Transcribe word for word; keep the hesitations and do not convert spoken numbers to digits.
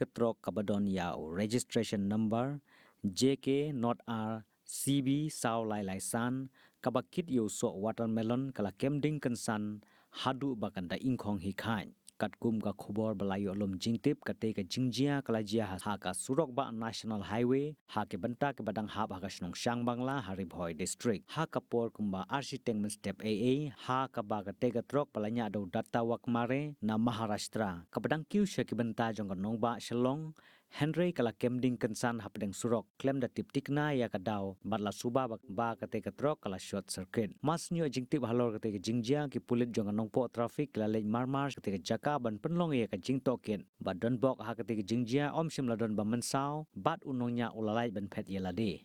ka trok kaba don ïa u registration number J K not R C B saw lai lai san, kaba kit ïa u soh watermelon ka la kem ding kynsan haduh ba kan da ingkhong hi khain. Katkum ka khubor ba la ïoh lum jingtip, katei ka jingjia ka la jia ha, ha ka surok bah National Highway, ha ki bynta kiba dang hap ha ka shnong Shangbangla ha Ri Bhoi District. Ha ka por kumba ar shiteng mynstep ei ei, ha kaba katei ka trok ba la ñiah da u Datta Wagmare na Maharashtra, kaba dang kiew sha ki bynta jong ka nongbah Shillong, hynrei ka la kem ding kynsan hapdeng surok, khlem da tip tikna ïa ka daw, bad la suba ba, ba katei ka trok ka la short circuit. Mar shu ïoh jingtip halor katei ka jingjia, ki pulit jong ka nongpoh traffic ki la leit marmar sha katei ka jaka ban pynlong ïa ka jingtohkit. Ba don bok ha katei ka jingjia, ym shym la don ba mynsaw, bad u nongñiah u la lait ban phet ïa lade.